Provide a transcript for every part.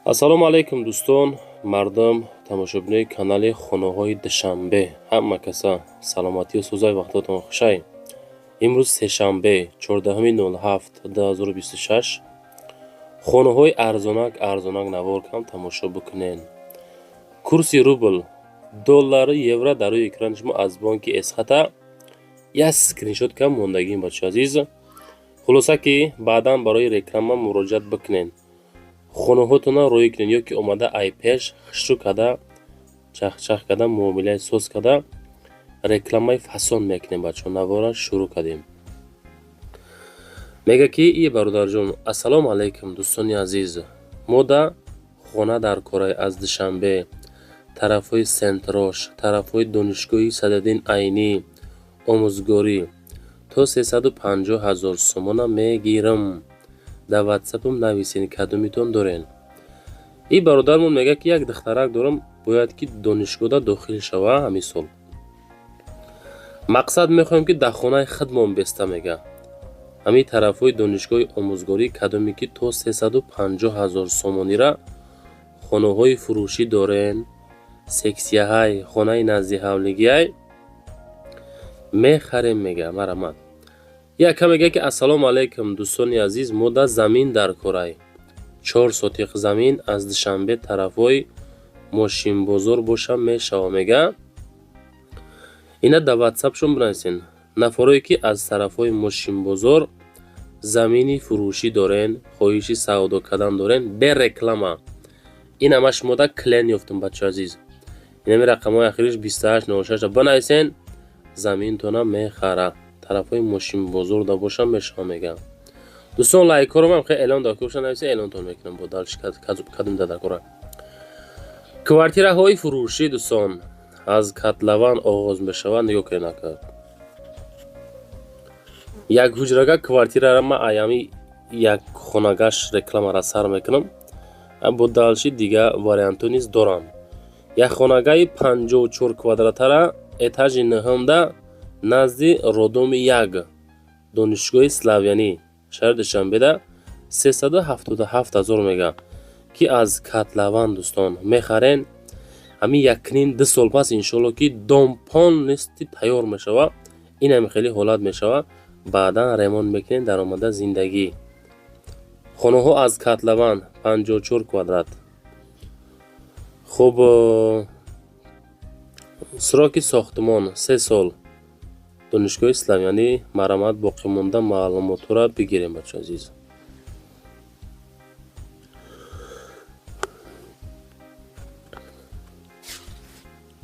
Ассалому алайкум дӯстон, мардум, тамошобинои канали хонаҳои Душанбе. Ҳама каса саломатию сӯзай, вақтотон хушай. Имрӯз сешанбе, 14.07.2026. Хонаҳои арзонак арзонак навор кам тамошо бикунен. Курси рубл, доллару евро дар рӯи экрани шумо аз бонки Эсхата як скриншот кам мондагием, бачаҳо азиз. Хулоса ки баъдан барои реклама муроҷиат бикунен. Хонаҳотонро рӯй кунед ё ки омада ай пеш хушрӯ карда, чахчах карда, муомилаи соз карда, рекламаи фасон мекунем, бачаҳо. Навора шурӯъ кардем. Мега ки и бародарҷон, ассалому алайкум, дӯстони азиз. Мо да хона дар кораи аз Душанбе, тарафҳои Сентрош, тарафҳои донишгоҳи Садриддин Айнӣ, омӯзгорӣ то 350 ҳазор сомона мегирам. Дар ватсапам нависен, кадомитон дорен. И бародармон мегӯяд ки як духтарак дорам, бояд ки донишгоҳда дохил шава ҳамин сол. Мақсад мехоҳем ки дар хонаи худмон беста, мега. Ҳамин тарафҳои донишгоҳи омӯзгорӣ кадоме ки то 350 ҳазор сомонира хонаҳои фурӯшӣ дорен, сексияҳай, хонаи назди ҳавлигиай мехарем, мега, марҳамат. Яка мегӯяд ки ассалому алайкум, дӯстони азиз, мо да замин дар корай. 4 сотиқ замин аз Душанбе тарафҳои мошинбозор боша мешава, мега. Ина дар ватсапшон бинависен. Нафарое ки аз тарафҳои мошинбозор замини фурӯшӣ дорен, хоҳиши савдо кардан дорен, бе реклама. Ин ҳама шумо да клиент ёфтум, бачаҳо азиз. Инами рақамҳои ахириш 28 06 бинависен, заминтона мехара. Тарафҳои мошинбозор да боша мешава, мега. Дӯстон, лайкҳоро ман хеле эълон дар курша нависен, эълонтон мекунам бо дальше кадом дар кора. Квартираҳои фурӯшӣ, дӯстон, аз котлован оғоз мешавад, нигоҳ кунед ака. Як ҳуҷрага квартираро ман аями як хонагаш рекламаро сар мекунам. Бо дальше дигар вариантҳо низ дорам. Як хонагаи 54 квадратара этажи нӯҳумда назди роддоми як донишгоҳи славянӣ шаҳри Душанбеда 377 ҳазор, мега, ки аз котлован, дӯстон, мехарен. Ҳамин якним ду сол пас иншоалло ки дом полностью тайёр мешава. Ин ҳами хеле ҳолат мешава, баъдан ремонт мекунем, даромада зиндагӣ. Хонаҳо аз котлован 54 квадрат. Хуб, сроки сохтмон 3 сол. Донишгоҳи славянӣ, марҳамат, боқимонда маълумотҳоро бигирем, бачаҳо азиз.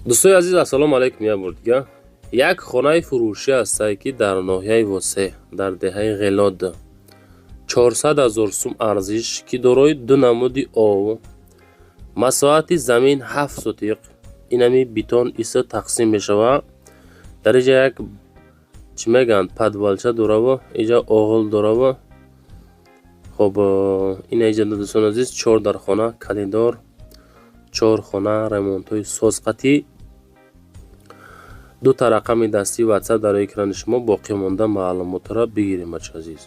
Дӯстони азиз, ассалому алайкум, як бор дигар. Як хонаи фурӯшӣ ҳастае ки дар ноҳияи Восеъ, дар деҳаи Ғелод 400 ҳазор сум арзиш, ки дорои ду намуди ов, масоҳати замин 7 сотиқ, инами бетон иса тақсим мешава. Дар инҷа як чӣ мегӯянд, подвалча дораву, инҷа оғил дораву. Хоб, ина инҷа, дӯстони азиз, чор дархона, калидор, чор хона, ремонтҳои созқатӣ. Ду та рақами дастии ватсап дар экрани шумо, боқӣ монда маълумотҳоро бигирем, бачаҳо азиз.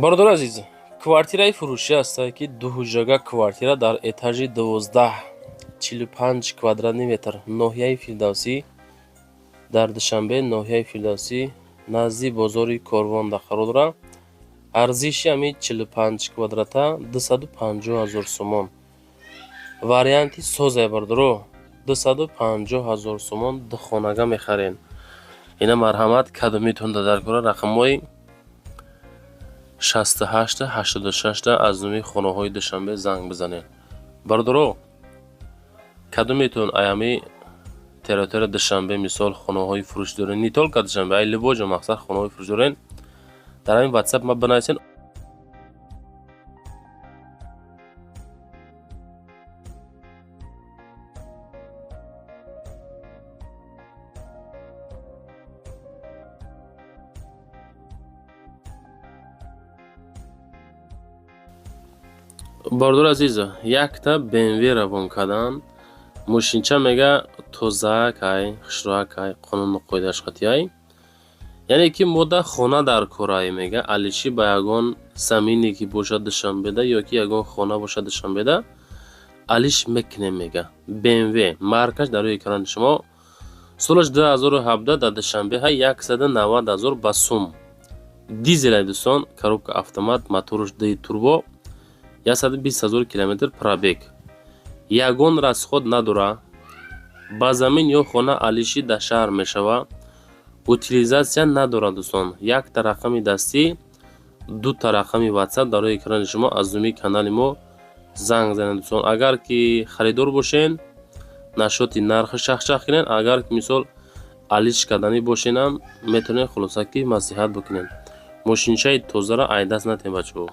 Бародари азиз, квартираи фурӯшӣ ҳастае ки дуҳуҷрага квартира дар этажи 12, 45 квадратный метр, ноҳияи Фирдавсӣ, дар Душанбе, ноҳияи Фирдавсӣ, назди бозори Корвон да қарор дорад. Арзиши ҳамин 45 квадрата 250 ҳазор сомон. Варианти созае, бародаро, 250 ҳазор сомон духонага мехарем. Ина марҳамат, кадомитон дар кора рақамҳои 68 86 аз номи хонаҳои Душанбе занг бизанед. Бародаро, кадометон аями территория Душанбе, мисол, хонаҳои фурӯшӣ дорен, не только Душанбе, ай любой ҷо, мақсад хонаҳои фурӯшӣ дорен, дар ҳамин ватсап ма бинависен. Бародари азиз, якта БМВ равон кардан. Мошинча мега тозаак ай, хушроак ай, қонуну қоидааш қатъи. Яъне ки мода хона дар корай мега, алиши ба ягон замине ки бошад Душанбеда ё ки ягон хона бошад Душанбеда, алиш мекунем мега. БМВ маркаш дар рӯи экрани шумо. Солаш 2017 дар Душанбе ҳай 190 ҳазор ба сум. Дизель ай дӯстон, коробка автомат, мотораш ди турбо, 120 ҳазор километр пробег. Ягон расход надора. Ба замин ё хона алиши дар шаҳр мешава. Утилизация надорад дӯстон. Якта рақами дастӣ, дута рақами WhatsApp дар рӯи экрани шумо, аз думи канали мо занг занед дӯстон. Агар ки харидор бошен, нашоти нархи шахшах кунед, агар ки мисол алиш карданӣ бошенам, метавонед хулоса ки маслиҳат бикунед. Мошинчаи тозаро айдаст натем бачаҳо.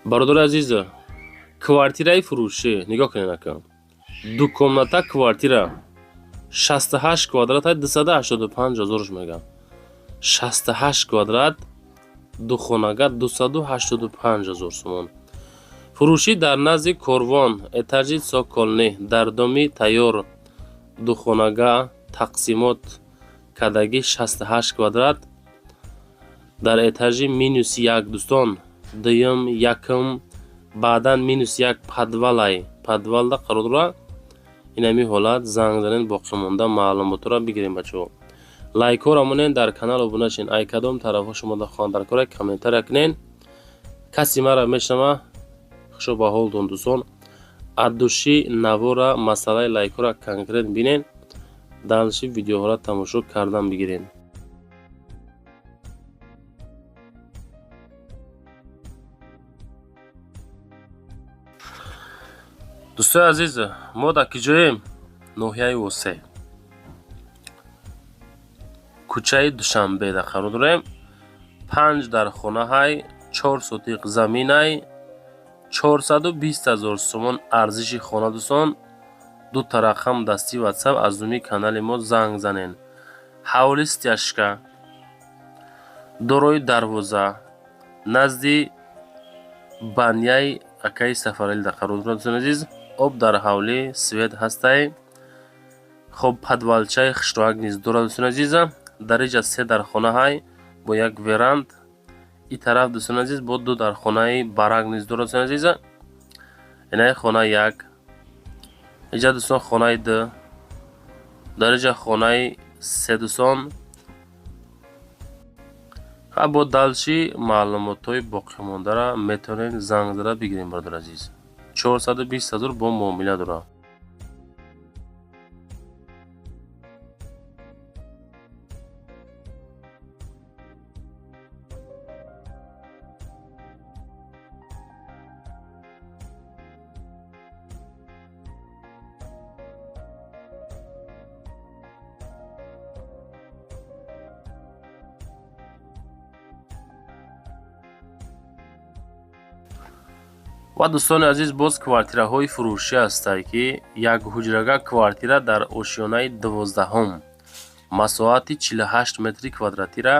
Бародари азиз, квартираи фурӯшӣ нигоҳ кунед ака. Ду комната квартира 68 квадрат 285 ҳазорш мегам. 68 квадрат духонага 285 ҳазор сомон. Фурӯшӣ дар назди Корвон, этажи цокольный, дар доми тайёр, духонага тақсимот кардагӣ 68 квадрат дар этажи минус як дӯстон, дуюм, якум, баъдан минус як подвалай, подвалда қарор дорад. Инами ҳолат занг занед, боқимонда маълумотро бигирем бачаҳо. Лайкҳоро монед, дар канал обуна шен. Ай кадом тарафҳо шумо хоҳанд дар кора комментария кунед. Каси мара мешнава, хушо ба ҳолтон дӯстон. От души навора масъалаи лайкҳоро конкрет бинед, дальше видеоҳоро тамошо кардан бигиред. Дӯстои азиз, мо дар киҷоем? Ноҳияи Восе, кӯчаи Душанбеда қарор дорем. Панҷ дар хонаҳай, 4 сотиқ заминай, 420 ҳазор сомон арзиши хона дӯстон. Дута рақам дасти WhatsApp, аз думи канали мо занг занед. Ҳавли стяжка, дорои дарвоза, назди баняи акаи Сафаралида қарор дорад дӯстони азиз. Об дар ҳавлӣ, свет ҳастай. Хоб, подвалчаи хушроак низ дорад дӯстони азиз. Дар иҷа се дархона ҳай бо як веранд. И тараф дӯстони азиз бо ду дархонаи барак низ дорад дӯстони азиз. Инаи хонаи як, иҷа дӯстон хонаи ду, дар иҷа хонаи се дӯстон. Ва бо дальше маълумотҳои боқимондаро метавонед занг зада бигирем бародари азиз. 420 ҳазор бо муомила дорад. Ва дӯстони азиз, боз квартираҳои фурӯшӣ ҳастанд, ки як ҳуҷрага квартира дар ошёнаи 12-ҳум, масоҳати 48 метри квадратира,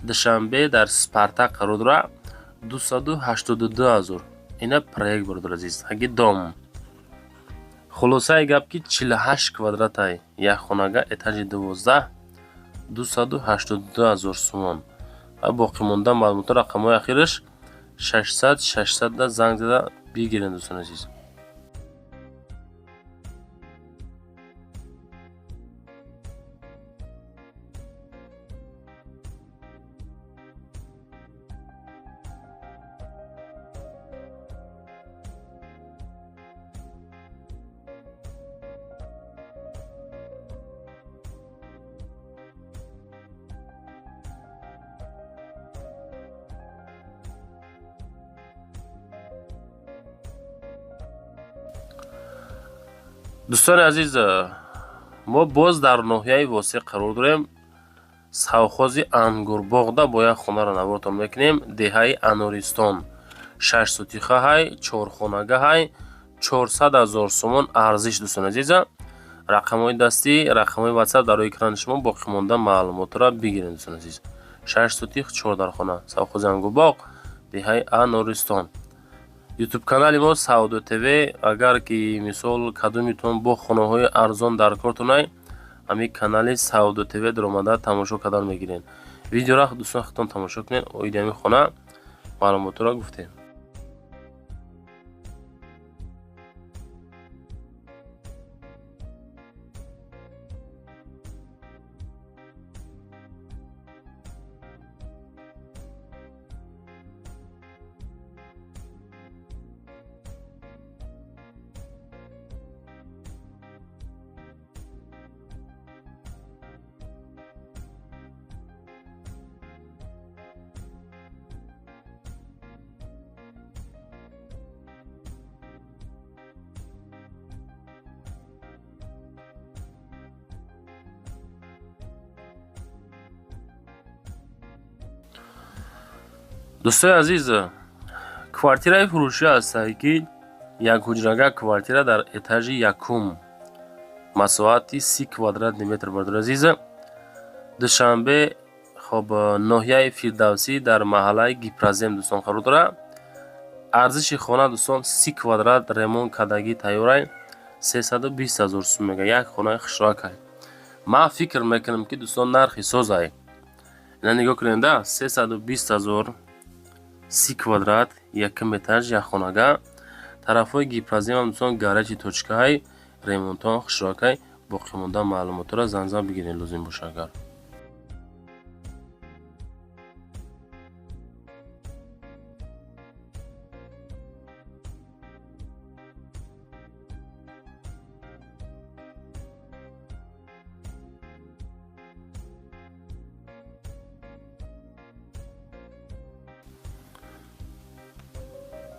Душанбе дар Спартак қарор дорад, 282 ҳазор. Ина проект бародари азиз, ҳаги дом. Хулосаи гап ки 48 квадратай як хонага, этажи 12, 282 ҳазор сомон. Ва боқимонда маълумотҳо рақамҳои ахираш 600 600 занг зада бигиред дӯстони азиз. Дӯстони азиз, мо боз дар ноҳияи Восеъ қарор дорем. Совхози Ангурбоғда бо як хонаро навортон мекунем. Деҳаи Анористон. 6 сутиха ҳай, чорхонага ҳай, 400 ҳазор сомон арзиш, дӯстони азиза. Рақамҳои дастӣ, рақамҳои WhatsApp дар рӯи экрани шумо, боқӣ монда маълумотро бигиред, дӯстони азиз. 6 сутих, 4 дархона. Совхози Ангурбоғ, деҳаи Анористон. Ютуб канали мо Савдо ТВ. Агар ки мисол кадомитон бо хонаҳои арзон дар кортонай, ҳамин канали Савдо ТВ даромада тамошо кардан мегиред. Видеоро дӯстон худтон тамошо кунед, оиди ҳамин хона маълумотро гуфтем. Дӯстои азиз, квартираи фурӯшӣ ҳастае, ки як ҳуҷрага квартира дар этажи якум, масоҳати 30 квадратный метр, бародари азиз. Душанбе, хоб, ноҳияи Фирдавсӣ, дар маҳаллаи Гипрозем, дӯстон, қарор дорад. Арзиши хона, дӯстон, 30 квадрат, ремонт кардагӣ тайёрай, 320 ҳазор сум мега. Як хонаи хушракай. Ман фикр мекунам, ки, дӯстон, нархи созай. Ина нигоҳ кунед, да, 320 ҳазор, 30 квадрат, якум этаж, як хонага. Тарафҳои Гипроземам, дӯстон, горячий точкаҳай, ремонтҳо хушракай. Боқӣ монда маълумотро занг бигиред, лозим боша агар.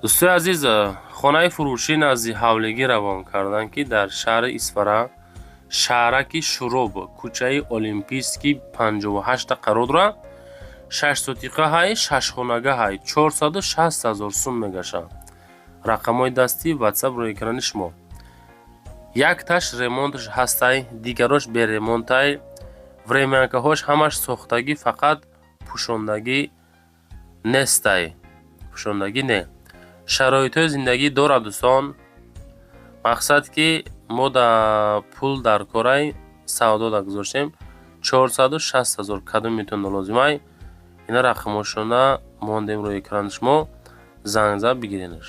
Дӯстои азиз, хонаи фурӯшӣ назди ҳавлигӣ равон карданд, ки дар шаҳри Исфара, шаҳраки Шуроб, кӯчаи Олимпийский 58 қарор дорад. 6 сотиқа ҳай, шашхонага ҳай, 460 ҳазор сум мегашад. Рақамҳои дастӣ, WhatsApp рӯи экрани шумо. Якташ ремонташ ҳастай, дигарош беремонтай, времянкаҳош ҳамаш сохтагӣ, фақат пӯшондагӣ нестай. Пӯшондагӣ не. Шароитҳои зиндагӣ дорад, дӯстон. Мақсад ки мо да пул дар корай савдо да гузоштем 460 ҳазор. Кадомитон лозимай, ина рақамҳошона мондем рӯи экрани шумо, занг зад бигиренаш.